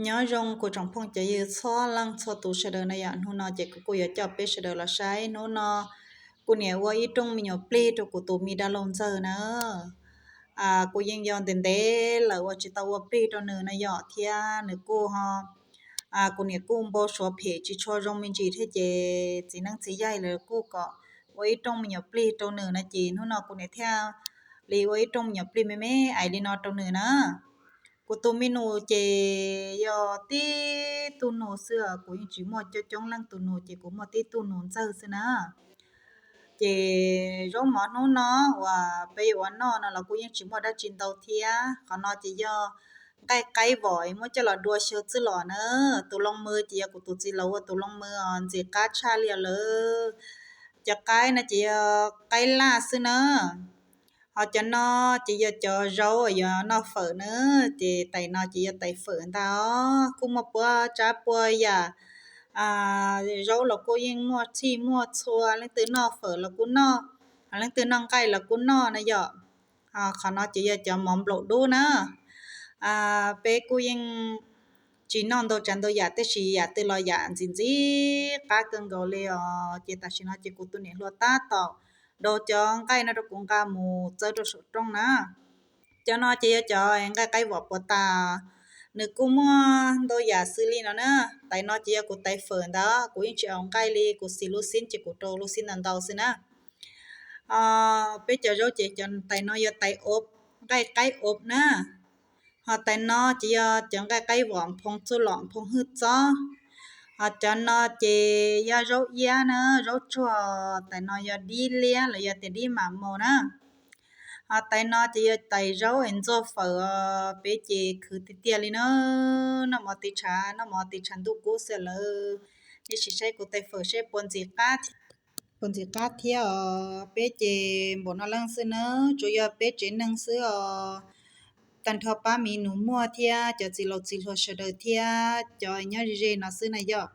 Nyob zoo kuv tsoom phooj cov ywg txhua leej txhua tus sawv daws na yom. Hnub no ces kuv kuj yuav coj peb sawv daws los saib. Hnub no kuv niam ua ib rooj me nyuam plig rau kuv tus me dab laug ntxawg na. Kuv yeej yog ntev ntev lawm uas tsis tau ua plig rau nws na yom, thiab nws kuj ho, kuv niam kuj npau suav phem tsis tshua zoo me ntsis thiab ces txiv neeb txiv yaig lawv kuj kom ua ib rooj me nyuam plig rau nws na, ces hnub no kuv niam thiaj li ua ib rooj me nyuam plig me me ais li no rau nws na. Kuv tus me nus ces yog tib tug nus xwb, kuv yeej tsis muaj coob coob leej tus nus, ces kuv muaj tib tug nus ntxawg xwb na. Ces zaub mov hnub no uas peb yuav ua noj no los kuj yeej tsis muaj dab tsi ntau thiab. Qhov no ces yog nqaij qaib vom muab coj los dua xyaw txwj los na. Tus loo mws ces yog kuv tus txiv laus ua tus loo mws os, ntxim qab tshaj li os lawm. Cov qaib no ces yog qaib laj xwb na. Ho cov no ces yog cov zaub uas yuav noj fawm na, ces tais no ces yog tais fawm ntag os. Kuj muaj puab tsab puab yam, zaub los kuj yeej muaj txhij muaj txhua, leej twg noj fawm los kuj noj, ho leej twg noj nqaij los kuj noj na yom. Qhov no ces yog cov mov nplaum dub na. Peb kuj yeej tsis noj ntau tsav ntau yam, tab sis yam twg los yam ntxim ntxim qab kawg nkaus li os. Ces tam sim no ces kuv tus niam hluas tab tom daus cov nqaij no rau kuv nqa mus txawb rau saum rooj na. Cov no ces yog cov nqaij qaib vom puas tas, nws kuj muaj ntau yam xws li no na. Tais no ces yog kuv tais fawm ntawd, kuv yeej tsis aus nqaij li, kuv xis lub xib ces kuv rau lub xib ntau ntau xwb na. Peb cov zaub ces cov tais no yog tais ob, nqaij qaib ob na. Ho tais no ces yog cov nqaij qaib vom nphoo txuj lom nphoo hwj txob. Ho cov no ces yog zaub iab na, zaub tsuag, tais no yog dib liab los yog tias dib mam maus na. Ho tais no ces yog tais zaub es ntxuag fawm os, peb ces khwv tiag tiag li na. Noj mov tiv tshav, noj mov tiv tshav ntuj kub xwb lawm. Nej sim saib kuv tais fawm seb puas ntxim qab thiab os. Peb ces npaum no leej xwb na, tsuas yog peb tsev neeg xwb os. Tag nrho pab mi nus muag thiab cov txiv laus txiv hluas sawv daws thiab cov nyob ze ze no xwb na yom.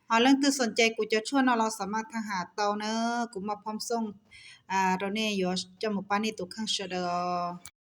Ho leej twg xoom cai kuv cov tshuaj no los xav mas tham ham tau na, kuv muaj phoob xooj rau nej yuav coj mus pab nej tus kheej sawv daws os.